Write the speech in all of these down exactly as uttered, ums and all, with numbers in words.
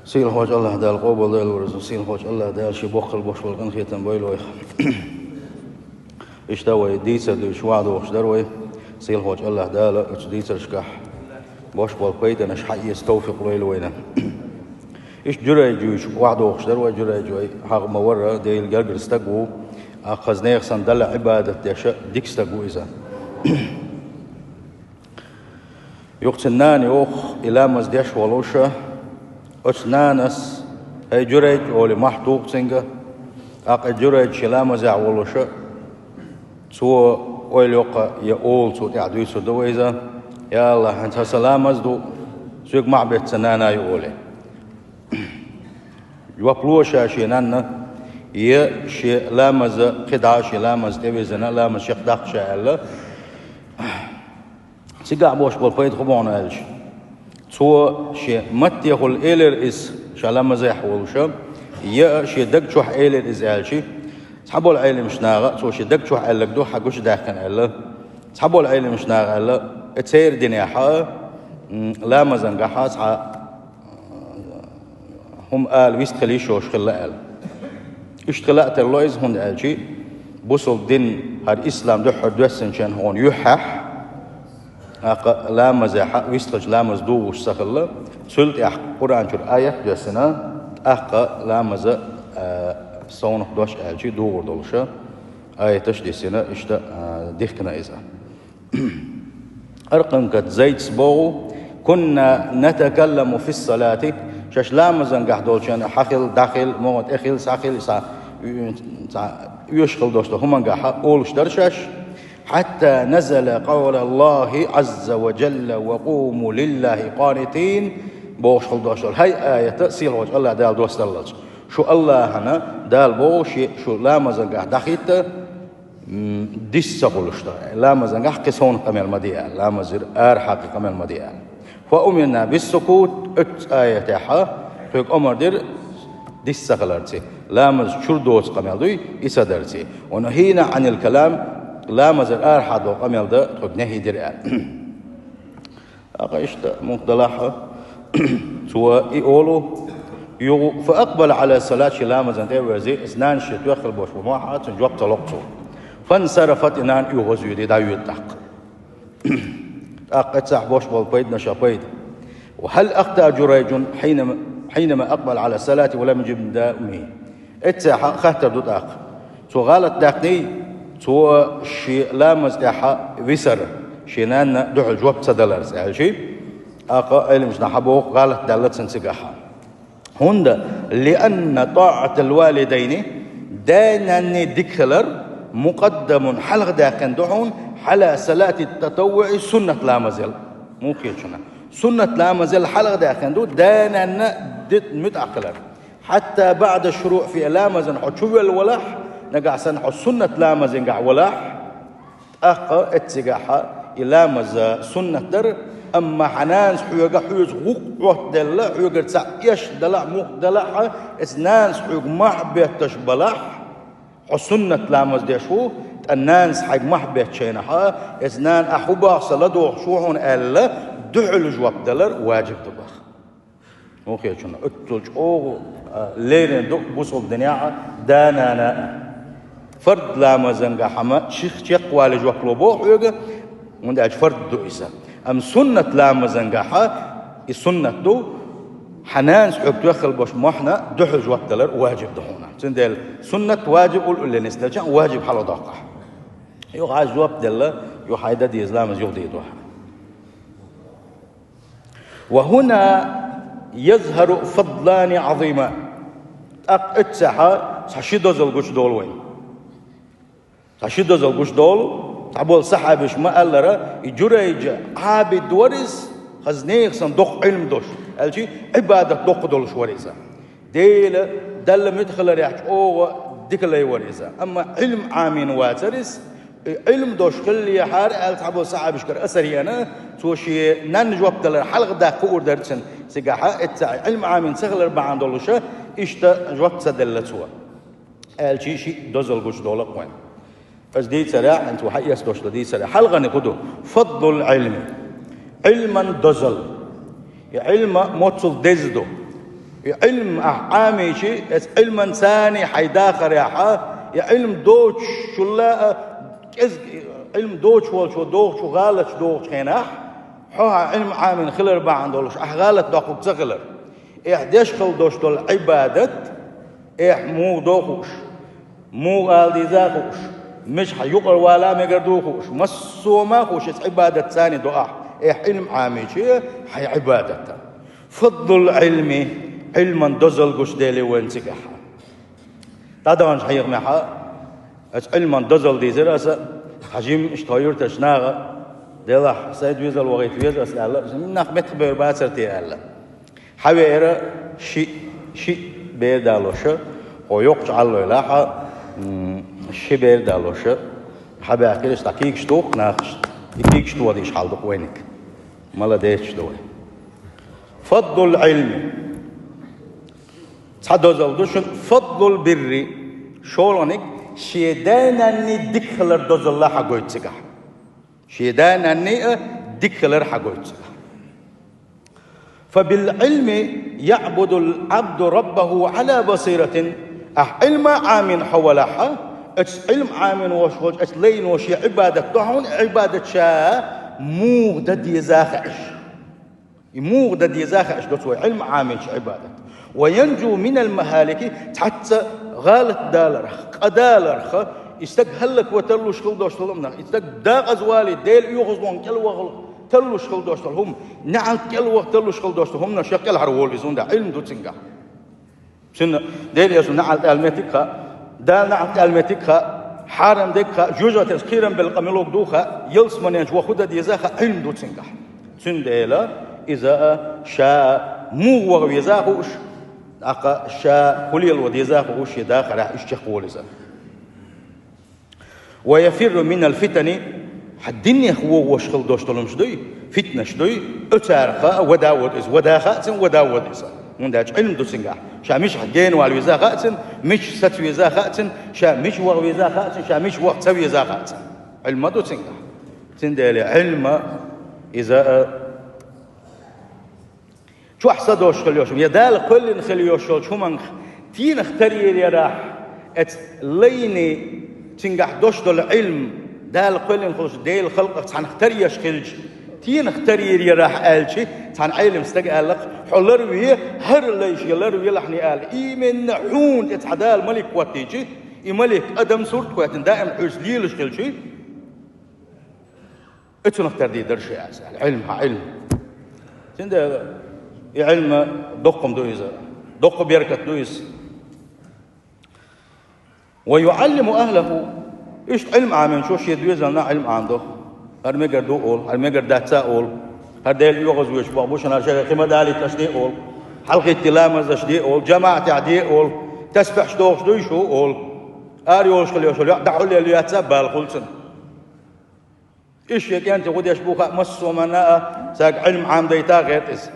Сийлахьчу АллахӀ Дала къобалдойла вай, сийлахьчу АллахӀ Дала шен боккхал беш болу къинхетам бойла вайх. Иштта вай дийцар дуьйцуш ваӀда вахаш дара вай. Сийлахьчу АллахӀ Дала оцу дийцаршкахь беш болу пайданаш хьаэца товфикъ лойла вайна. Иштта Журайжа вуьйцуш ваӀда вахаш дара вай. Журайжа вай хьагӀ ма вара, Делан гергара стаг ву, а хаза нехан санна Далла Ӏибадат деш дика стаг ву иза. Юха цуьнан нана йоху и ламаз деш волуш, оцу нанас: «ХӀей, Журайж», — олий, мохь туху цуьнга. ТӀаккха и Журайж шен ламазехь волуш, цо ойла йоккха я олу, цо тӀаьхьа дуьйцур ду вай иза: «Я АллахӀ, хӀинца сан ламаз ду, соьга мохь бетта сан нана ю», — олий. Жоп ло ша шен нанна, я шен ламаз кхидӀа, шен ламаз тӀевизина, ламаз чекхдаккха ша аьлла. Цигахь беш болу пайда хӀун боху аьлча, цо шен маттехула элира иза, ша ламазехь волуш, я шен даг чохь элира иза аьлча, цхьаболу Ӏеламчу наха, цо шен даг чохь аьлларг ду хьан гучудаьккхина аьлла. Цхьаболу Ӏеламчу наха аьлла, и церан динехь, м, ламазан гахь цхьа хӀума ала вист хила йиш йолуш хилла аьлла. Иштта хила а тарло иза, хӀунда аьлча бусалба дин, хӀара ислам дуьххьара доьссинчу хенахь хьуна юьххьехь, тӀаккха ламазехь вист хилча ламаз дугӀуш ца хилла, цул тӀаьхьа Къуръан чуьра аят доьссина, тӀаккха ламаза, а, совнах дош аьлча дугӀур долуш аяташ диссина, иштта, а, дихкина иза. Аркъамкат Зайдас боху: «Кунна натакалламу фиссалати», шаьш ламазан гахь долчу хенахь хьахила, дӀахила, муха тӀехила, схьахила, схьа, схьа оьшуш хила долуш долу хӀуман гахь олуш дара шаьш. «Хьатта назала къаулаллахи Ӏазза ва жалла: ва къуму лиллахи къанитин», бохуш хила долуш долу хӀай аята сийлахьчу АллахӀ Дала доссадаллалц. Шу АллахӀана Дала боху шен, шу ламазан гахь дӀахӀитта, м, дис ца хуьлуш ду. Ламазан гахь кхин совнах къамел ма де аьлла, ламазера арахьа кхин къамел ма де аьлла. «Фа умирна биссукут», оццу аятехь тхоьга омар дира дис ца хиларций. Ламаз чуьра доцу къамел дуй, и ца дарций. «Ва нухина Ӏанил калам», ламазера арахьа долу къамел дан тхоьга нахӀи дира аьлла. ТӀаккха иштта муха далахь, цо и олу, юха: «Фа акъбала Ӏала салат», шен ламазан тӀе а верзий, иза нанас шен тоьхна хила болуш бу мохь, цунна жоп ца локху цо. «Фансарафат», и нана оьгӀазвоьдий, дӀавоьду тӀаккха. ТӀаккха эццахь беш болу пайданаш а пайда. «Ва хӀал ахтаа Журайжун хьинама, хьинама акъбала Ӏала салати ва лам южиб нидаъа уммихи». Эццехь хаттар ду тӀаккха. Цо гӀалат даьккхиний, цо шен ламаз тӀехь висар, шен нанна дуьхьал жоп ца даларца аьлчий, тӀаккха Ӏеламчу наха боху гӀалат даьлла цунна цигахь. ХӀунда, «лианна тӀаӀатал валидайни», да-нанний дика хилар, «мукъаддамун», хьалха даьккхина ду хьуна, «Ӏала салати татаввуӀи», суннат ламазел. Муха хеташ шуна? Суннат ламазел хьалха даьккхина ду да-нанна ди-, муьтӀахь хилар. «Хьатта баӀда шуру фи», ламазан хьо чувелла валахь, нагахь санна хьо суннат ламазан гахь валахь, тӀаккха эццигахь и ламаз суннат дара, амма хьан нанас хьоьга хьоьца гӀуллакх Ӏоттаделла, хьоьгара цхьаъ эшна далахь, муха далахь, эцу нанас хьоьга мохь бетташ балахь, хьо суннат ламаз деш ву, ткъа нанас хьайга мохь беттачу хенахь, эцу нана, ахь хӀун боху, сан ладугӀуш ву хьуна аьлла, дуьхьал жоп далар ваджиб ду боху. Муха хеташ шуна? Оццул чӀогӀа, а, леррина ду бусалба динехь да-нана. Фард ламазан гахь хьан ма чекх-, чекхвалий жоп ло боху хьоьга, хӀунда аьлча фард ду иза. Амма суннат ламазан гахь и суннат ду, хьан нанас хьоьга тоьхна хила болуш мохьна дуьхьал жоп далар ваджиб ду хьуна. Цундела суннат ваджиб уллуьлле нисделча ваджиб хьалха доккху ахь. Юха хьан жоп делла, юха хьайн дан деза ламаз юха дийр ду ахь. «Ва хӀуна язхӀару фадлани Ӏазима». ТӀаккха эццехь цхьа ши дозалла гучудолу вайна. Цхьа ши дозалла гучудолу, цхьаболу сахьабаш ма-аллара, и Журайжа Ӏабид вара иза, хаза нехан санна доккха Ӏилма долуш, аьлча Ӏибадат доккха долуш вара иза. Делан, Далла муьтӀахь хиларехь чӀогӀа дика лай вара иза. Амма Ӏилма Ӏамийна вацара иза. И Ӏилма долуш хиллехьара аьлла цхьаболу сахьабашкара асар еана, цо шен нанна жоп далар хьалха даккха хуур дара цуьнан. Цигахь эццехь Ӏилма Ӏамийна ца хилар бахьана долуша, иштта жоп ца делла цо. Аьлча ши дозалла гучудолу-кх вайна. Аса дийцарехь, хӀинца вай хьаэцна долуш дан дийцарехь, хьалхарниг хӀун ду? Фадлул Ӏилми. Ӏилман дозалла. И Ӏилма моццул деза ду. И Ӏилма ахь Ӏамийчи, эцу Ӏилманца хьайн дахарехь, и Ӏилма доцуш, шулла а кӀезиг, Ӏилма доцуш волчо дохучу гӀалаташ дохучу хенахь, хьо хьан Ӏилма Ӏамийна хилар бахьана долуш, ахь гӀалат доккхуг ца хилар. Эхь деш хила долуш долу Ӏибадат, эхь муха до хууш, муха ала деза а хууш, мичахь юкъара вала а мегар ду а хууш, массо а ма хууш, эцу Ӏибадатца до ахь, эхь Ӏилма Ӏамийчи, хьайн Ӏибадатан. Фадлул Ӏилми, Ӏилман дозалла гуш Деле вайн цигахь. ДӀадаханчу хьехамехь, аса Ӏилман дозалла дийзира аса, хьажим иштта хьо юьртарчу наха, делахь, сайн доьзал вахийта веза аса аьлла, нах меттахбевр бацара те аьлла. Хьавеара шиъ, шиъ бер далоша, хьо йоккхачу Ӏаллойла хьа, м, ши бер далоша, хьабаьккхира, иштта кийгаш туху нахаш, и кийгаш тоха дийш хьал ду вайниг. Маладечаш ду вай. Фадлул Ӏилми. Цхьа дозалла ду шуна, фадлул бирри, шолгӀаниг шен да-нанний дика хилар дозалла хьагойту цигахь. Шен да-нанний а дика хилар хьагойту цигахь. Фабил Ӏилми яъбудул Ӏабду раббаху Ӏала басиратин. Ахь Ӏилма Ӏамийна хьо валахь, оцу Ӏилма Ӏамийна волуш волчу оцу лайно шен Ӏибадат до хьуна, Ӏибадат ша муха дан деза а хууш. И муха дан деза а хууш доцу вай Ӏилма Ӏамийначу Ӏибадат. Ва янжу минал махьалики, цхьацца гӀалат даларх, къа даларх, и стаг хӀаллакван тарлуш хила долуш долу хӀуманах, и стаг декъаза валий, Делан оьгӀазлонан кӀел вахалуш тарлуш хила долуш долу хӀума, неӀалт кӀел ваха тарлуш хила долуш долу хӀуманаш кӀелхьарволу иза, хӀунда Ӏилма ду цигахь. Цуьнан Делан Элчанан неӀалт аьлла меттиг а хаьа, Дала неӀалт аьлла меттиг а хаьа, хьарам дерг а хаьа, жоьжахатин кхерам белла къа мила вогӀу а хаьа, ялсаманенчу ваха хӀун дан деза а хаьа, Ӏилма ду цигахь. Цундела иза а, ша а муха ваха веза а хууш, тӀаккха ша хӀун лело деза а хууш, шен дахарехь иштта чекхволу иза. Ва яфирру минал фитани, хьан динех вогӀуш хила долуш долу хӀуманаш дуй, фитнаш дуй, оцарах а вада а воду иза, вада а хаьа цунна, вада а воду иза. ХӀунда аьлча Ӏилма ду цигахь. Ша мичахь гена вала веза а хаьа цунна, мича саца веза а хаьа цунна, ша мича ваха веза а хаьа цунна, ша мича ваха ца веза а хаьа цунна. Ӏилма ду цигахь. Цундела Ӏилма иза а, чохь са долуш хила йолуш, я Дала кхоьллина хила йолуш йолчу хӀуманах тенах тар йийр ярахь, эцу лайни цигахь долуш долу Ӏилма, Дала кхоьллина хуьлуш Делан халкъах цхьанах тар еш хилча, тенах тар йийр ярахь аьлчи, цхьана Ӏелам стага аьллакх, хьо ларве, хӀара лайш я ларвелахьний аьлла, именно хьуна тӀе цхьа Дала малик хӀоттийчи, и малик адам сурт хӀоьттина даим хьуьйсу лелаш хилчи, Оцунах тардийр дара ши аса аьлла, Ӏилма, хьан Ӏилма. Цундела и Ӏилма доккха хӀума ду иза, доккха беркат ду иза. Ва юӀаллиму ахӀлаху. Иштта Ӏилма Ӏаминчо шен доьзална Ӏилма Ӏамадо. ХӀара мегар ду олу, хӀара мегар дац а олу. ХӀара Делан оьгӀазвоьдуш боху бу шуна, хӀара шайга кхин ма далийташ де олу. Хьалхийтте ламазаш де олу, жамаӀатехь де олу. Тасбихьаш дохуш дуй шу олу. Ара йолуш хила йолуш йоӀ дӀахьулъелла яц а бала хуьлу цунна. Иштта шен кӀентий гӀо деш бу хаьа массо а манна а, цаьрга Ӏилма Ӏамадайта а гӀерта иза.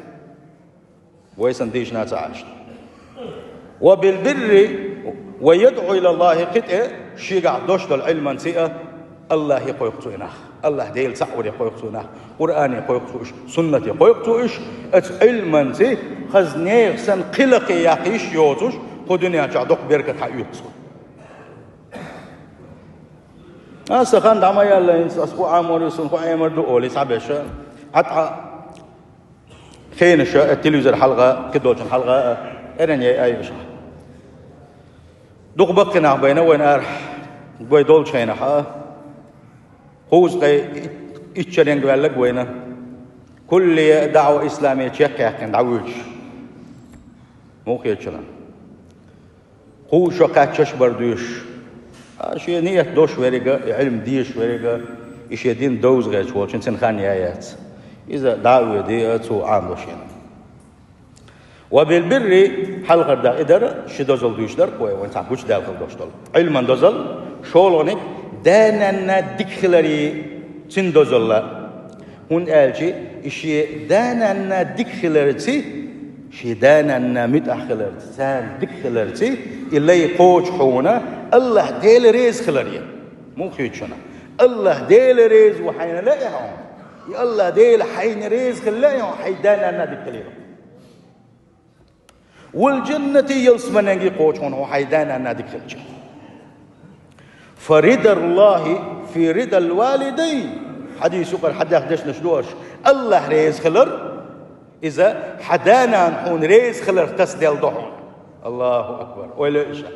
Вай сан дийшина ца Ӏаш. Ва билбирри ва ядӀу илаллахӀи, кхин тӀе шегахь дош долу Ӏилманций а, АллахӀе кхойкху цу и нах. АллахӀ Дела цхьаъ варе кхойкху цу и нах. Къуръане кхойкху цу уьш, суннате кхойкху цу уьш, оцу Ӏилманций хаза нехан санна кхин лакхе яккха йиш йоцуш, кху дуьнен чохь доккха беркат хьаоьцу цо. А, сан хан дӀа ма яьлла, хӀинца ас хӀун Ӏамор ю, сан хӀун Ӏемар ду олий, схьабеша. Ӏа тӀе хенаша, э, телевизор хьалха, кхидолчун хьалха, э, эрна яй айваша. Дукха баккхий нах байна вайна ара, вай долчу хенахь, а. Кхузткъе ит-, итт шаренга ваьллаг вайна. Куллия даӀва исламия чекхъяьккхина дӀавуьйцуш. Муха хетачунна. Кхузткъа шо кхаьччаш бар дуьйш. А, шен ният дош веррига, и Ӏилма дезаш веррига, и шен дин довза гӀерташ волчун цуьнан хан яй яц. Иза дӀа а воьдий, а, цо Ӏамадо шена. Ва билбирри, хьалхара дакъа и дара, ши дозалла дуьйш дара, кхо вайн цхьа гучудаьлла хила дош долу. Ӏилман дозалла, шолгӀаниг, да-нанна дика хиларе цуьнан дозалла. ХӀунда аьлча и шен да-нанна дика хиларций, шен да-нанна муьтӀахь хиларций, царна дика хиларций, и лай кхочу хьуна АллахӀ Дела реза хиларе. Муха хетачунна? АллахӀ Дела реза ву хьайна лаьий хьуна? И АллахӀ Дела хьайна реза хила лаьий хьуна, хьайн да-нанна дика хилийла? والجنة ялсманенги кхочу хьуна хьо хьайн да-нанна дика хилча. فرضا الله في رضا الوالدين. Хьадис юкъара хьадаьхна дешнаш ду аша. АллахӀ реза хилар, иза хьан да-нана хьуна реза хиларх тасаделла ду хьуна. Аллаху акбар. Ойла йо иштта.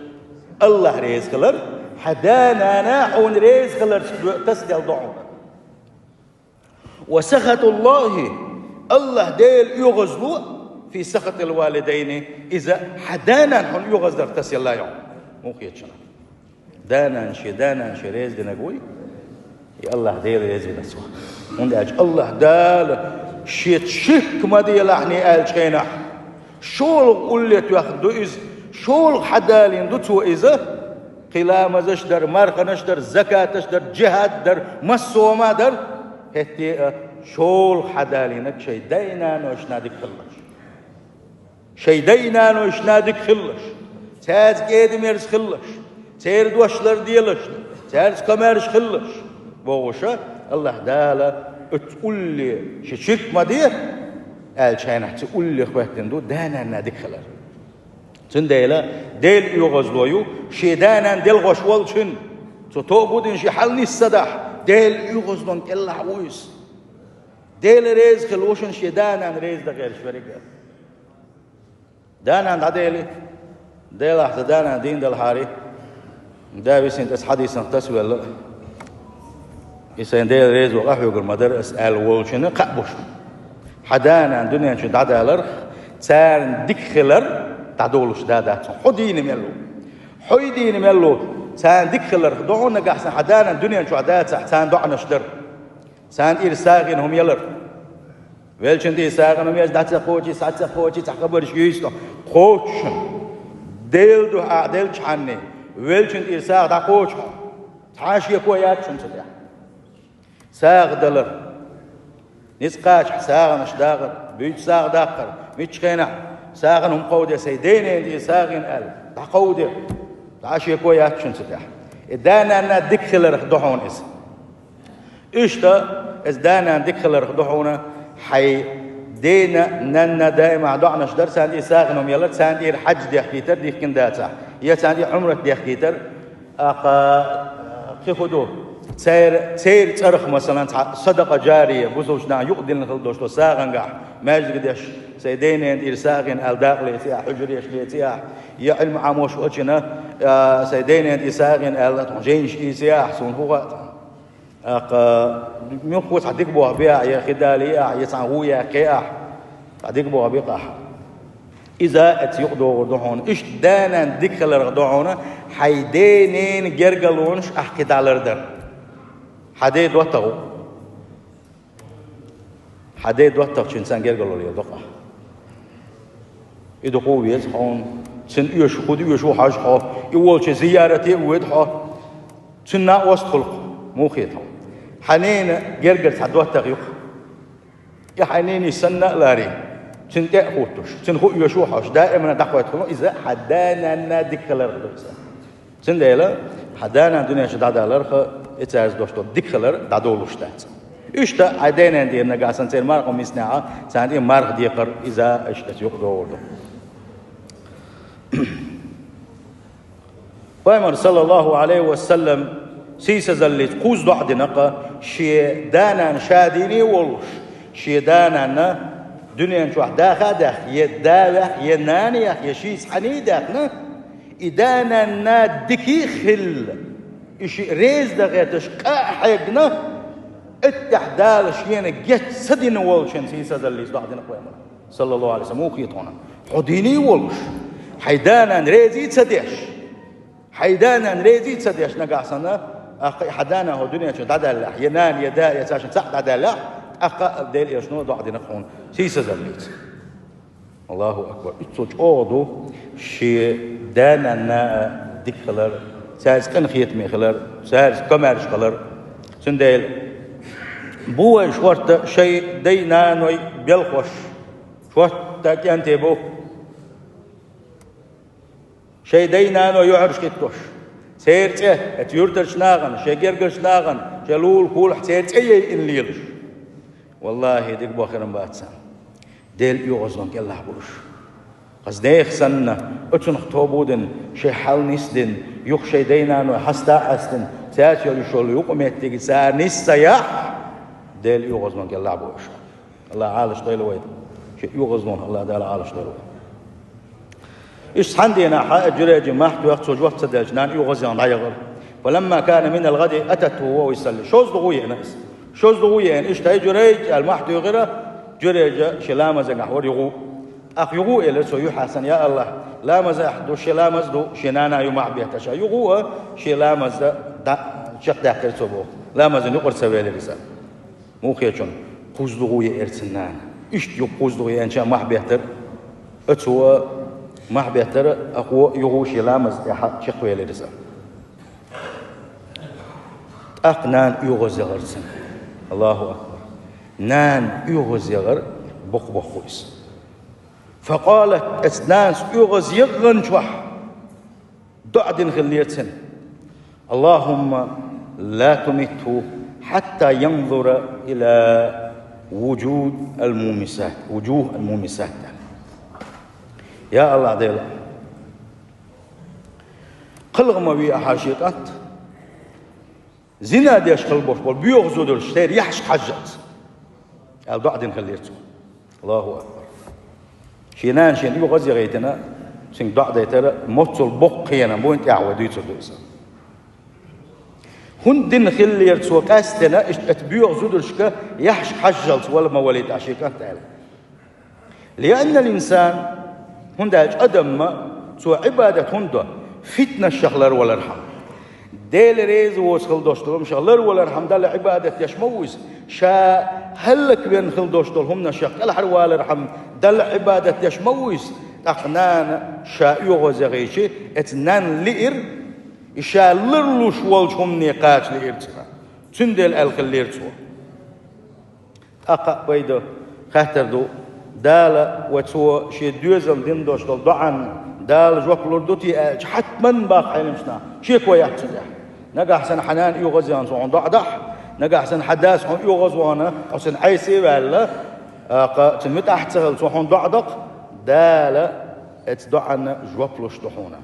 АллахӀ реза хилар, хьан да-нана хьуна реза хиларх тасаделла ду хьуна. وسخط الله, АллахӀ Дела оьгӀазло, في سخط الوالدين, иза хьан да-нана хьуна оьгӀаздарх тасаелла ю хьуна. Муха хета шуна? Да-нана шен, да-нана шен реза динарг вуй, и АллахӀ Дела реза вина цо. ХӀунда аьлча АллахӀ Дала шен чехка ма делахьний аьллачу хенахь, шолгӀа улле тоьхна ду иза, шолгӀа хьадалийна ду цо иза, кхин ламазаш дар, марханаш дар, закаташ дар, джихӀад дар, массо а ма дар, хӀетте а шолгӀа хьадалийнарг шайн дай-нанойшна дика хилалаш. Шайн дай-нанойшна дика хилалаш, цаьрца кӀеда-мерза хилалаш, церан дош ларделаш, цаьрца комаьрша хилалаш, бохуш, АллахӀ Дала оцу улле шен чехка ма де аьллачу хенахь, цу улле хӀоьттина ду да-нанна дика хилар. Цундела Делан оьгӀазло ю шен да-нана делхош волчун. Цо тоба дина шен хьал нисса дахь, Делан оьгӀазлон кӀелахь ву иза. Дела реза хила ву шуна шен да-нана реза дан гӀерташ верг а. Да-нана дӀадели, Делахь сан да-нана дийна делахьара, да висина тӀе аса хьадисанах тасавелла, и сайн Дела реза ву къахьоьгур ма дара аса аьлла волчунна кхаъ бу шуна. Хьан да-нана дуьнен чу дӀадаларх, царна дика хилар дӀадолуш да дац хьуна. Хьо дийна мел ву? Хьо дийна мел ву? Царна дика хиларх ду хьуна нагахь санна хьан да-нана дуьнен чохь дацахь, царна доӀанаш дар. Царна тӀера сагӀина хӀума ялар. Веллачун тӀера сагӀина хӀума еш, дӀа ца кхочий, схьа ца кхочий, цхьа хабарш юьйцу. Кхочуш. Делан дуьхьа ахь деллачхьанний, веллачун тӀера сагӀа дӀакхочу хьо. Цхьа а шеко яц шуна цу тӀехь. СагӀа далар. Ницкъ кхачахь сагӀанаш даккхар, буьйцу сагӀа даккхар, миччу хенахь сагӀина хӀума кховде, сайн ден-ненан тӀера сагӀина аьлла, дӀакховде. Цхьа а шеко яц шуна цу тӀехь. И да-нанна дика хиларх ду хьуна иза. Иштта, иза да-нанна дика хиларх ду хьуна, хьайн дена, нанна даимахь доӀанаш дар, царна тӀера сагӀина хӀума ялар, царна тӀера хьаьж дехкийтар, дихкина дацахь, я царна тӀера Ӏумрат дехкийтар, тӀаккха кхин хӀун ду? Церан, церан цӀарах, масалан, цхьа садакъа джария, бусалба наха юкъадиллина хила долуш долу сагӀангахь, маьждиге деш, сайн ден-ненан тӀера сагӀина аьлла дакъа леций ахь, хьуьжареш леций ахь, я Ӏилма Ӏамош вачина, а, сайн ден-ненан тӀера сагӀина аьлла, тхуна жайнаш ийций ахь, суна хӀун хаьа тхуна? ТӀаккха муьлхха цхьа дика болх бе ахь, я хи далий ахь, я цхьаьна гӀу яьккхий ахь, цхьа дика болх бе-кх ахь. Иза оцу юкъадогӀур ду хьуна. Иштта да-нанна дика хиларх ду хьуна, хьайн ден-ненан гергарлонаш ахь кхин дӀалардан. Хьан ден доттагӀа ву. Хьан ден доттагӀчуьнца гергарло леладо-кх ахь. И дукха веза хьуна. Цуьнан оьшу, хӀун ду оьшу хьажа хьо. И волчу зиярате а воьду хьо. Цуьнан накъост хуьлу-кх, муха хета хьуна. Хьан ненан гергара цхьа доттагӀа ю-кх. И хьайн ненан санна а ларий, цуьнан тӀе а хӀуттуш, цуьнан хӀу оьшу хьожуш, даимана дӀакхоьттина, иза хьан да-нанна дика хиларх ду иза. Цундела хьан да-нана дуьнен чу дӀадаларх, и цаьрца долуш долу дика хилар дӀадолуш дац. Иштта хьайн ден-ненан тӀера нагахь санна церан марха миснехь, царна тӀе марха декхар, иза иштта оцу юкъадогӀур ду. Пайхамар, саллаллаху Ӏалайхи ва саллам, сийсазаллица кхузза доӀа дина-кх, шен да-нана ша дийне а волуш, шен да-нана дуьнен чохь даха а даьхна, я да ваьхна, я нана яьхна, я шица хьаний а даьхна, и да-нанна дикий а хилла, и шиъ реза дан гӀерташ къа а хьегна, иттех Дала шена геч ца дина волчун сийсазаллица доӀа дина-кх Пайхамар, саллаллаху Ӏалайхи ва саллам. Муха хета хьуна? Хьо дийне а волуш, хьайн да-нана резий а ца деш, хьайн да-нана резий а ца деш нагахь санна, тӀаккха и хьан да-нана хьо дуьнен чу дӀадаьллехь, я нана, я да, я цаьршиннан цхьаъ дӀадаьллехь, тӀаккха Делан Элчано доӀа дина-кх хьуна сийсазаллица. Аллаху акбар. Иштта цо чӀогӀа ду шен да-нанна а дика хилар, цаьрца къинхетаме хилар, цаьрца комаьрша хилар. Цундела бу вай шортта шайн дай-наной белхош, шортта кӀентий бу. Шайн дай-наной юьхьӀаьржа хӀиттош, церан цӀе, оцу юьртарчу нахана, шайн гергарчу нахана, шайн лулахь-кулахь церан цӀе яйина лелаш. Валлахи, дика бохург бац царна. Делан оьгӀазлон кӀелахь бу уьш. Хаза нехан санна, оцунах тоба дина, шайн хьал нисдина, юха шайн дай-наной хьаста а хьаьстина, цаьрца йолуш йолу юкъаметтиг цара нисса яхь, Делан оьгӀазлонах гӀелахь бу уьш. АллахӀа Ӏалашдойла вай. Шен оьгӀазлонах АллахӀа Дала Ӏалашдойла вай. Иштта цхьана дийнахь а Журайжа мохь тоьхна, цо жоп ца делча, нана оьгӀазъяхна дӀаяхара. فلما كان من الغد أتته وهو يصلي. ШозлагӀа еана иза. ШозлагӀа еана, иштта, хӀай Журайж, аьлла, мохь туьйхира, Журайжа шен ламазехь вара юха. ТӀаккха юха элира цо юьхьанца: «Я АллахӀ, ламазехь ду, шен ламаз ду, шен нана ю мохь бетташ». Юха а шен ламаз дӀа-, чекхдаьккхира цо боху. Ламазна юкъара ца велира иза. Муха хеташ, кхузлагӀа еара цуьнан нана. Иштта юха кхузлагӀа еанча мохь беттара, а цо мохь беттара, а кхо юха шен ламаз тӀехь чекхвелира иза. ТӀаккха нана оьгӀазъяхара цуьнан. АллахӀу акбар! Нана оьгӀазъяхар боккха боккха иза. فقالت, оцу нанас оьгӀазъяханчохь доӀа дина хиллера цуьнан: اللهم لا تمته حتى ينظر إلى وجوه المومسات، وجوه المومسات. Я АллахӀ Дела, кхалха ма ве ахьа шен кӀант, зина деш хила болуш болу боьха зударша церан яхьашка хьажжалц, аьлла, доӀа дина хиллера цо. АллахӀу акбар! Шен нана шена оьгӀазъяхийтина, цуьнга доӀа дайтар моццул боккха кхерам бу, вайна тӀехь вай дуьйцур ду иза. ХӀунда дина хиллера цо къаьсттина иштта оцу боьха зударшка яхьашка хьажжалц вала ма валийта ахьа шен кӀант аьлла? لأن الإنسان, хӀунда аьлча адам а, цо Ӏибадат хӀунда до? Фитнашах ларвалархьама. Дела реза воцу хила долуш долу хӀуманашах ларвалархьама Далла Ӏибадат деш ма ву иза. Ша хӀаллакваьлла хила долуш долу хӀуманашах кӀелхьарвалархьама Далла Ӏибадат деш ма ву иза. ТӀаккха нана ша оьгӀазъяхийча, оцу нанна лиира, и ша ларлуш волчу хӀумане кхача лиира цуьнан. Цундела аьлла хиллера цо. ТӀаккха а пайда хаттар ду, Дала вай цо шен доьзална дина долуш долу доӀанна Дала жоп лур ду те аьлча, хьатман баккха Ӏеламчу наха, шеко яц цу тӀехь. Нагахь санна хьан нана оьгӀазъяхна, цо хьуна доӀа дахь, нагахь санна хьан дас хьуна оьгӀазвахна, хьо цуьнан Ӏеса а ваьлла, тӀаккха цуьнан муьтӀахь а ца хилла, цо хьуна доӀа дакх, Дала оцу доӀанна жоп луш ду хьуна.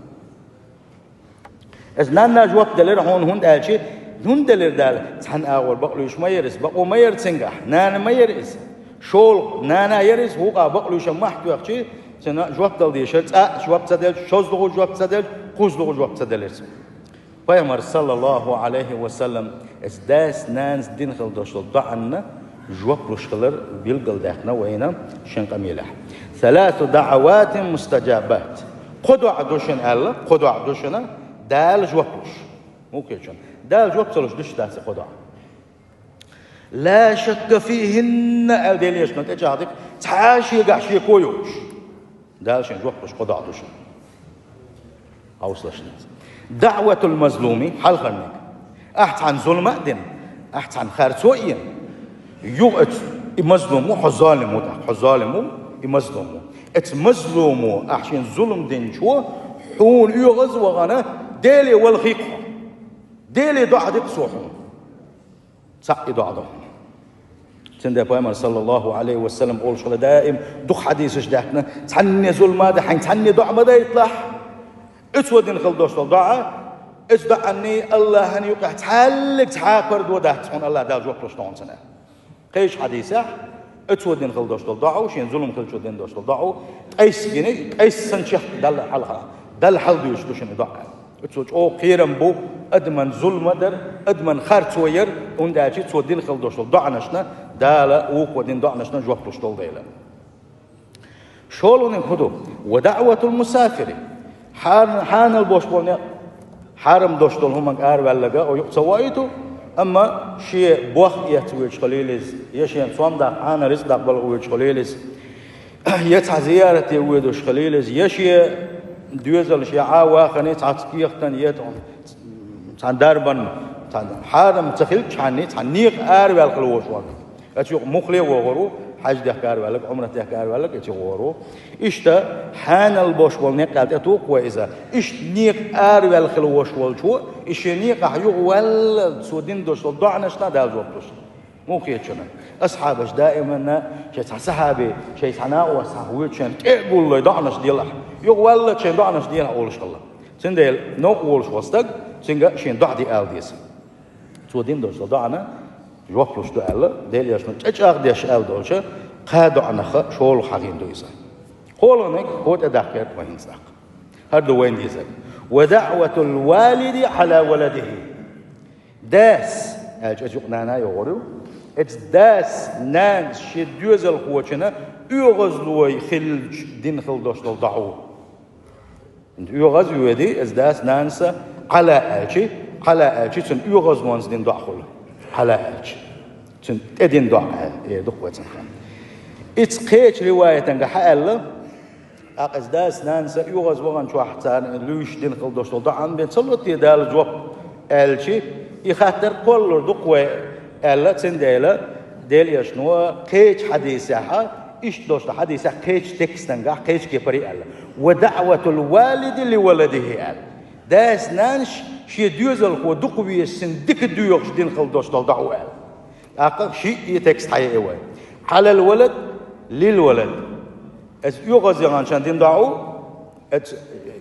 Оцу нанна жоп делира хьуна, хӀунда аьлча, хӀунда делира Дала? Цхьана агӀор бакълуьйш ма яра иза, бакъо ма яра цуьнгахь, нана ма яра иза. ШолгӀа нана яра иза, вукху а бакълуьйш мохь тоьхча, цуьнан жоп дала дезара, цкъа а жоп ца делча, шозлагӀа жоп ца делча, кхузлагӀа жоп ца делира цо. Пайхамар, саллаллахӀу Ӏалайхи ва саллам, оцу дас-нанас дина хила долуш долу доӀанна жоп луш хилар билгалдаьккхина вайна шен къамелехь. ثلاث دعوات مستجابات. Кхо доӀа ду шуна аьлла, кхо доӀа ду шуна Дала жоп луш. Муха хеташ, Дала жоп ца луш дуьсуш дац и кхо доӀа. لا شك فيهن аьлла, Делан Элчано тӀечӀагӀдика, цхьа а шегахь шеко йоцуш. Дала шен жоп луш кхо доӀа ду шуна. Хьовсалаш. دعوة المظلوم, хьалхарниг. Ахь цхьана зулам а дина, ахь цхьана харцо а йина. Юха оцу, и мазлум ву, хьо золим ву тӀаккха, хьо золим ву, и мазлум ву. Оцу мазлумо, ахь шена зулам динчо, хьуна оьгӀаз а вахана, Деле вала хи-кх хьо. Деле доӀа ди-кх цо хьуна. Цхьаъ и доӀа ду. Цундела Пайхамар, саллаллахӀу Ӏалайхи ва саллам, олуш хилла даим, дукха хьадисаш даьккхина, цхьанне зулам а дан, хьайна цхьанне доӀа ма дайталахь. Оцо дина хила долуш долу доӀа, оцу доӀанний АллахӀан юкъахь цхьаллиг цхьа а пардо дац хьуна, АллахӀ Дала жоп луш ду хьуна цунна. Кхечу хьадисехь, оцо дина хила долуш долу доӀа, шена зулам хиллачо дина долуш долу доӀа, ткъайсгина, ткъайсанчех Далла хьалха, Далла хьалдуьйцуш ду шуна и доӀа. Оцо чӀогӀа кхерам бу адаман зулам а дар, адаман харцо яр, хӀунда аьлча цо дина хила долуш долу доӀанашна Дала, вукхо дина доӀанашна жоп луш долу дела. ШолгӀаниг хӀун ду? ودعوة المسافر. Хьарам, хьанал бош болу некъ, хьарам долуш долу хӀуманга араваьлларг а юкъа ца воуьйту, амма шен бох эцна воьдуш хилийла иза, я шена цом даккха, хьанал рицкъ даккха балха воьдуш хилийла иза, я цхьа зиярате воьдуш хилийла иза, я шен доьзалш, я Ӏа вахана, цхьацца кехатан, я цхьана дарбан, цхьана хьарам ца хилчхьанний, цхьана некъа араваьлла хила волуш волу. Оцу юкъа муххале а вогӀур ву, хьаьж дехка араваьлларг, Ӏумрат дехка араваьлларг оцу юкъа вогӀур ву. Иштта хьанал бош болу некъ аьлла тӀетуху вай иза. Иштта некъа араваьлла хила волуш волчо, и шен некъахь юхаваьлла, цо дина долуш долу доӀанашна Дала жоп луш. Муха хетачунна, асхьабаш даиманна шайн цхьа сахьаби, шайн цхьа накъост хьахьа воьдучунна тӀе а гуллой доӀанаш делахь, юха валлалц шайн доӀанаш делахь олуш хилла. Цундела новкъа волуш волу стаг, цуьнга шена доӀа де ала деза. Цо дина долчу доӀана жоп луш ду аьлла, Делан Элчано тӀечӀагӀдеш аьлла долчу кхаа доӀанах шолгӀа хьахийна ду иза. КхоалгӀаниг кхо тӀедаккхира вай хӀинца тӀаккха. ХӀара ду вайна дезарг: «Ва даъватул валиди Ӏала валадихи». Дас, аьлча, иза юкъ нана йогӀур ю. Иза дас, нанас шен доьзалхочунна оьгӀазлой хилча дина хила долуш долу доӀа ву. ОьгӀаз а воьдий, иза дас, нанас а Ӏала аьлчи, Ӏала аьлчи, цуьнан оьгӀазлонца дина доӀа хуьлу. Ӏала аьлчи, цуьнан тӀе дина доӀа аьлла, эр ду-кх вай цхьана хенахь. Иза кхечу риваятангахь аьлла, тӀаккха иза дас, нанас а оьгӀаз ваханчохь царна луьйш дина хила долуш долу доӀанна бен ца ло те Дала жоп аьлчи, и хаттар кхоллалур ду-кх вай аьлла, цундела Делан Элчано кхечу хьадисехь, иштта долуш долу хьадисехь кхечу текстангахь, кхечу кепаре аьлла: «Ва даъватул валиди ли валадихи», аьлла. Дас, нанас шен доьзалхо дукха везаш, цуьнан дика доьхуш дина хила долуш долу доӀа ву аьлла. ТӀаккха шиъ и текст хьаеа вай: «Ӏалал валад, лил валад». Иза оьгӀаз яханчунна дина доӀа ву, иза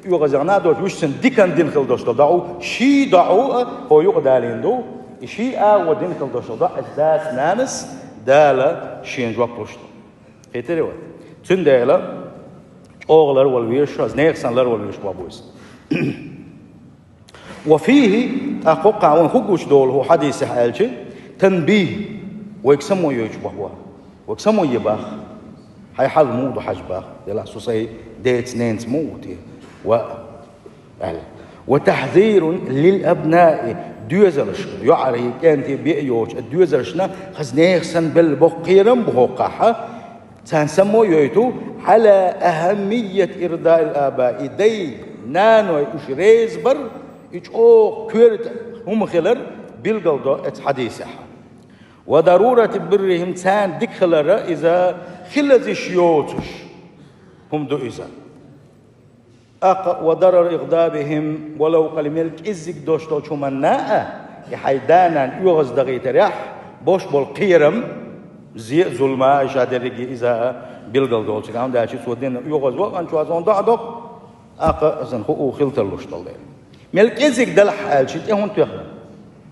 оьгӀаз яхана а доцуш, вуьш цуьнан диканна дина хила долуш долу доӀа ву, ший доӀа ву а, хӀо юкъа далийна ду, и ший а ву дина хила долуш долу доӀа, иза дас, нанас Дала шена жоп луш ду. Кхийтира вай? Цундела чӀогӀа ларвала везаш, иза нехан санна ларвала везаш боху иза. «Ва фихи», тӀаккха хӀокхахь вайна хӀун гучудолу хӀокху хьадисехь аьлча, танбих, вайга само йойтуш боху, вайга само е боху. Хьайн хьал муха ду хьажа боху, делахь со сайн деца, ненаца муха ву те, ва аьлла. «Ва тахьзирун лил абнаи», доьзалш, йоӀарий, кӀентий, бен йоцуш доьзалшна хаза нехан санна белла боккха кхерам бу хӀокхахь, царна само йойту, «Ӏала ахаммият ирдаил абаи», дай, наной уьш реза бар, и чӀогӀа коьрта хӀума хилар билгалдо оцу хьадисехь. «Ва дарурати биррихим», царна дика хилар иза хила лазийш йоцуш хӀума ду иза. ТӀаккха «ва дарар игӀдабихим валав къалил», мел кӀеззиг долуш долчу хӀуманна а, и хьайн да-нана оьгӀаз дахийтарехь бош болу кхерам, зе а, зулам а, ша дерриге иза а билгалдолу цигахь, хӀунда аьлча цо дина оьгӀаз ваханчохь цунна доӀа до-кх, тӀаккха иза хуу хила тарлуш долу дела. Мел кӀеззиг далахь аьлча, тӀе хӀунда тоьхна?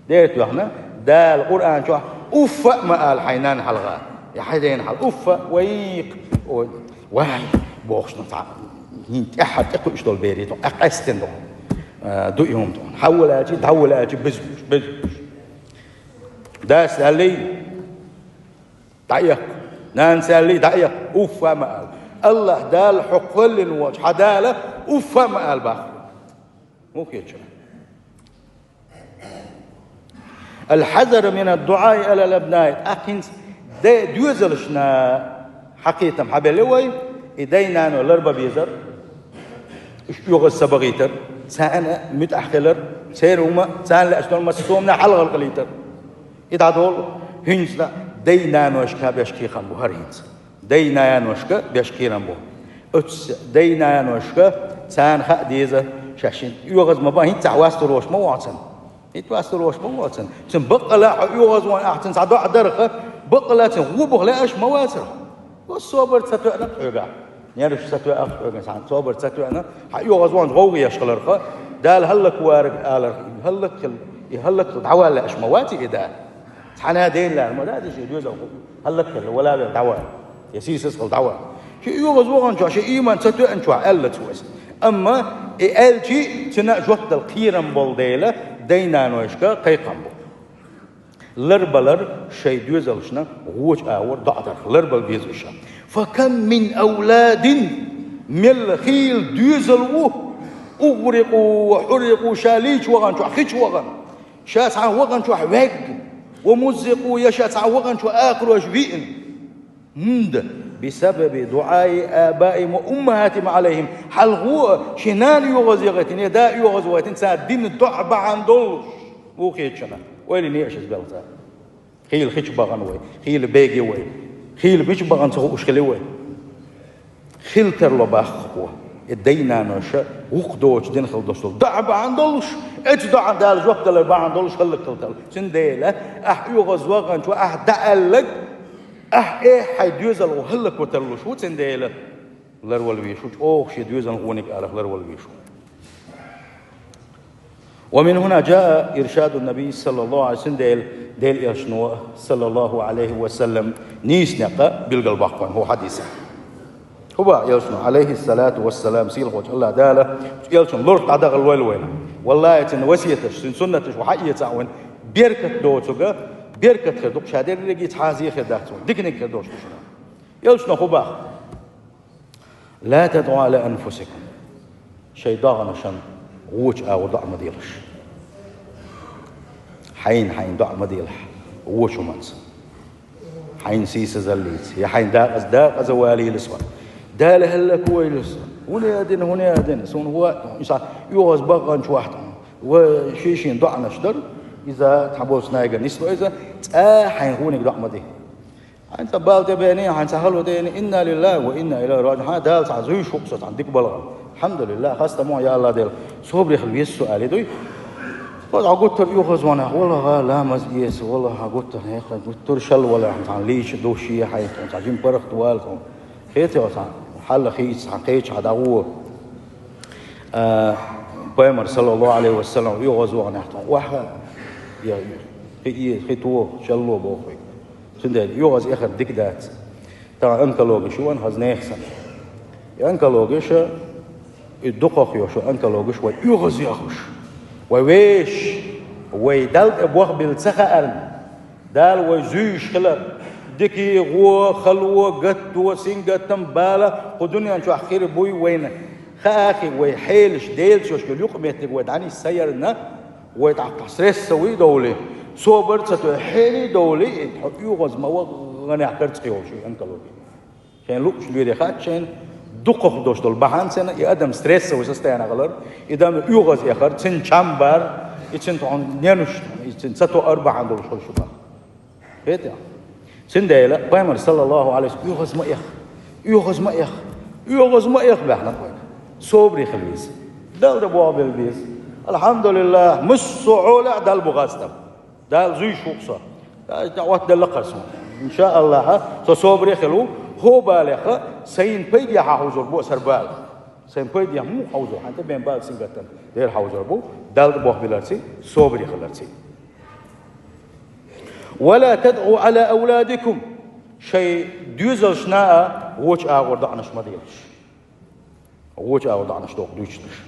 Дера тоьхна, Дала Къуръан чохь: «Уффа а ма ала хьайн нанна хьалха, я хьайн дена хьалха, уффа, вайх, ой, вай», бохуш, ну, цхьа хӀинца тӀаьххьара тӀекхуьуш долу берий, тхо къаьстина ду, а, ду и хӀума тхуна. Хьавола аьлчи, дӀавола аьлчи, беза уьш, беза уьш. Дас аьллий, дӀаэккха. Нанас аьллий, дӀаэккха. Уффа а ма ала. АллахӀ Дала хьо кхоьллина волчу хьан Дала уффа а ма ала боху. Муха хеташ? «Аль-хьазар мин ад-дуӀаи Ӏалал абнаи». ТӀаккха хӀинца де-, доьзалшна хьан кхетам хьабелла вай, и дай-наной ларбан безар, уьш оьгӀаз ца бахийтар, царна муьтӀахь хилар, церан хӀума, царна лаьаш долу массо а хӀуманна хьалагӀалкхалийтар. И дӀадолу, хӀинца дай-наношка беш кхерам бу хӀара хӀинца. Дай-наношка беш кхерам бу. Оцу дай-наношка царна хаа деза, шаьш шен оьгӀаз ма бан, хӀинца цхьа вастур волуш ма ву хьо цуьнан. ХӀинца вастур волуш ма ву хьо цуьнан. Цуьнан баккъала хьо оьгӀаз ван ахь цуьнан цхьа доӀа дарх, баккъала цуьнан гӀо буха лаьаш ма вацара хьо. Собар ца тоьъна хьоьгахь. Нерваш ца тоьъна хьоьгахь, цхьана собар ца тоьъна, хьан оьгӀаз ван гӀовгӀа еш хиларх, Дала хӀаллакварг аларх, и хӀаллакхила, и хӀаллакхила дӀавала лаьаш ма ваций и да. Цхьана ден лара ма дац и шен доьзалхо, хӀаллакхила, вала вер дӀавала, я сийсазхила дӀавала. Шен оьгӀаз ваханчохь, шен ийман ца тоьъначохь аьлла цо иза. Амма и аьлчи, цуьнан жоп дала кхерам болу дела, дай-нанойшка кхайкхам бу. Ларбалар шайн доьзалшна гӀочу агӀор доӀа дарх, ларбала беза уьш. «Факам мин авладин», мелла хийла доьзал ву, «угӀрикъу ва хьуррикъу», ша лийча ваханчохь хи чу вахана. Ша цхьана ваханчохь ваьгна, «ва муззикъу», я ша цхьана ваханчохь акхарош виъна. ХӀунда? «Бисабаби дуӀаи абаихим ва уммахатихим Ӏалайхим». Хьалхо а шен нана оьгӀаз яхийтина, я да оьгӀаз вахийтина, цара дина доӀа бахьана долуш. Муха хеташ шуна? Ойла йиний аша иза белла цара? Хийла хи чу бахана вай, хийла беге вай, хийла мича бахана ца хууш хили вай. Хила тарло боху-кх. И дай-наноша вукху доцу дина хила долуш долу доӀа бахьана долуш, оцу доӀана Дала жоп далар бахьана долуш хӀаллакьхила тарло. Цундела ахь оьгӀаз ваханчо ахь дӀааьлларг, ахь э хьайн доьзал хӀаллакьхила тарлуш ву, цундела ларвала везаш ву, чӀогӀа шен доьзална гӀониг аларх ларвала везаш ву. ومن هنا جاء إرشاد النبي صلى الله عليه وسلم, Делан, Делан Элчано, саллаллаху Ӏалайхи ва саллам, нийса некъ билгалбоккху вайна хӀокху хьадисехь. ХӀун боху Элчано, Ӏалайхи ссалату вассалам, сийлахьчу АллахӀ Дала Элчанан лорах дӀадахалойла вайна. Валлахи, цуьнан васияташ, цуьнан суннаташ ву хьаэца а вайна, беркат доцург, беркат хир ду-кх, ша дерриге а хьан зен хир дац вайна, диканиг хир доцуш ду шуна. Элчано хӀун боху? لا تدعوا على أنفسكم. Шайн дегӀанашна вочу агӀор доӀа ма делаш. Хьайна хьайна доӀа ма делахь вочу хӀуманца. Хьайна сийсазаллица, я хьайна дакъаза, дакъаза валийла со, Дала хӀаллаквойла со, хӀун а дина, хӀун а дина, суна хӀун а, иза оьгӀаз баханчу вахана, ва шен-шен доӀанаш дара, иза цхьаболчу нахана нисло иза, цкъа а хьайна гӀониг доӀа ма де. Хьайна цхьа бала тӀе беана, хьайна цхьа хало тӀе еана, инна лиллахӀи ва инна илайхӀи раджиӀун. Хьан Дала цхьа зуьйш ву-кх со, цхьана дика балгӀа. АлхьамдулиллахӀ, хастам бу, я АллахӀ Дела, собаре хила веза со, алий дуй. Хьо цхьа гуттар оьгӀаз вахана, валла, ламаз эца, валла, хьан гуттар, хьекхар гуттар шал валахь, цхьана лийча ду шен хьайна, цхьана жима паргӀат вала, хьо. Хетий хьо цхьана хьал хийца, цхьана кхечахьа дӀагӀо. А, Пайхамар, саллаллаху Ӏалайхи ва саллам, оьгӀаз вахана, тхьо охьа, я, хи э, хи то, шалло боху вай. Цундела оьгӀаз эхар дика дац. Тахана онкологиш ю вайн хаза нехан санна. И онкологиш, и дукхах йолуш онкологиш вай оьгӀаз яхуш. Вай вешан, вай Далла тӀе болх билла ца хаьарна, Дала вай зуьйш хилар, дика, вон, хало, гатто, сингаттам, бала кху дуьнен чохь хир буй вайна. Хаахи, вай хьелаш Делаца йолуш йолу юкъаметтиг вай дӀанисса ца ярна, вай тӀаккха стрессовый довлий, собар ца тоьхна хьелий довлий, и тхьо оьгӀаз ма ваханехь карцкъа йолуш ю онкологи. Шайн луъучу лоьре хаьттича шайна, дукхах долуш долу бахьана цуьнан, и адам стрессовый состояние хилар, и адам оьгӀаз эхар, цуьнан чам бар, и цуьнан тхьо ненуш, и цуьнан ца тоар бахьана долуш хуьлуш ю боху. Хетий? Цундела Пайхамар, саллаллаху Ӏалайхи ва саллам, оьгӀаз ма эха, оьгӀаз ма эха, оьгӀаз ма эха боху вайна. Собаре хила веза. Далла тӀе болх билла беза. АлхьамдулиллахӀ, массо а хьолехь Далла бу хастам. Дала зуьйш ву-кх со. Дала тӀе Ӏоттаделла-кх аса. ИншааллахӀ, со собаре хила ву, хӀокху балех сайна пайдехьа хьовзур бу аса хӀара бала. Сайна пайдехьа муха хьовзур, хьайна тӀе бен бала, сингаттам дера хьовзур бу, Далла тӀе болх билларций, собаре хиларций. ولا تدعوا على أولادكم. Шайн доьзалшна а вочу агӀор доӀанаш ма делаш. Вочу агӀор доӀанаш доху дуьйцуш дерш.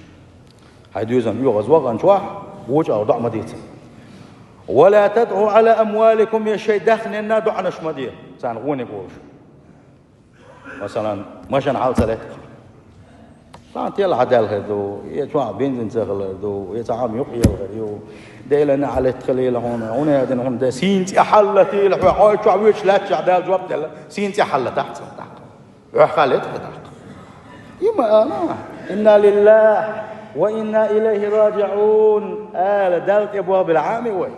Хьайн доьзална оьгӀаз ваханчохь вочу агӀор доӀа ма де царна. ولا تدعوا على أموالكم, я шайн даьхненна доӀанаш ма де, царна гӀониг волуш. Масалан, машен хьала ца летта. Цхьана телла хьадаьлла хир ду, я чохь бензин ца хилар ду, я цхьа хӀума юкъаелла хир ю. Делан хьалетта хилийла хьуна, хӀунда аьлла хьуна, де сийна цӀе хьаллатийла хьо, хьо чохь воьдуш лаьттачохь Дала жоп делла, сийна цӀе хьаллатахь цунна тӀаккха. Хьох хьаллетта хӀокху тӀаккха. И ма ала, инна лиллахӀи ва инна илайхӀи раджиӀун, ала Далла тӀе болх билла Ӏамий вай.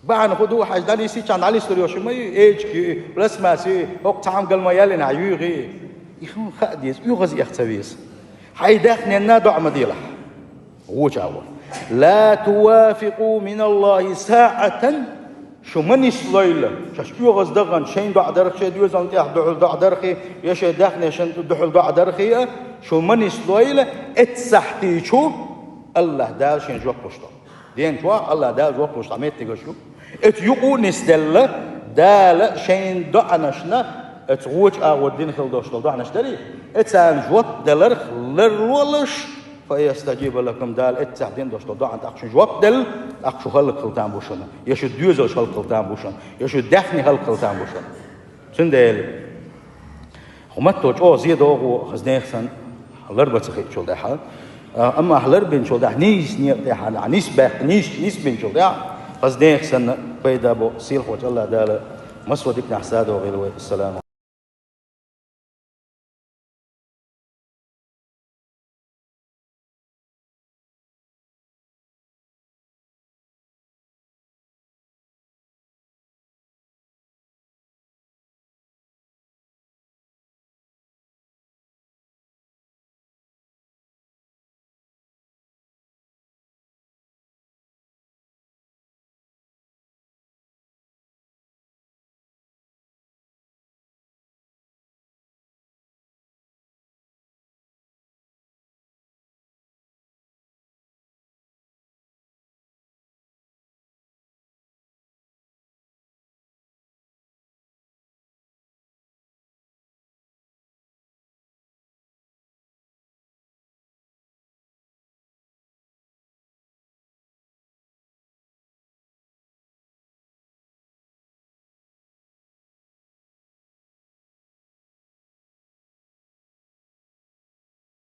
Бахьана хӀун ду, хьажа дӀанисйича дӀанислур йолуш ма ю, эчиг ю, пластмасса ю, хӀокху цхьа хӀума гал ма яьллинехь юьйгӀий. И хӀума хаа деза, оьгӀаз эха ца веза. Хьайн даьхненна доӀа ма делахь. Вочу агӀор. لا تواقفوا من الله ساعة, шу ма нислойла, шаьш оьгӀаз даханчу шайна доӀа дархий, шайн доьзална тӀехь дуьхьал доӀа дархий, я шайн даьхнешна дуьхьал доӀа дархий а, шу ма нислойла, эццахь тӀе чу АллахӀ Дала шен жоп луш долу. Ден чохь АллахӀ Дала жоп луш цхьа меттигаш ю. Оцу юкъа а нисделла, Дала шайн доӀанашна, оцу вочу агӀор дина хила долуш долу доӀанаш дарий, оцарна жоп даларх ларлолаш, فيستجيب لكم, Дала эццахь дина долуш долу доӀанна тӀаккха шуна жоп делла, тӀаккха шу хӀаллакьхила там бу шуна, я шун доьзалш хӀаллакьхила там бу шуна, я шун даьхни хӀаллакьхила там бу шуна. Цундела хӀуматто чӀогӀа зен догӀу хаза нехан санна, ларбан ца хиъчул тӀаьхьа. А, амма ахь ларбинчул тӀаьхьа, нийса некъа тӀехь ахь нисбаьккхи, нийса, нисбинчул тӀаьхьа, хаза нехан санна пайда бо, сийлахьчу АллахӀ Дала массо а диканехь садогӀийла вай. Ассаламу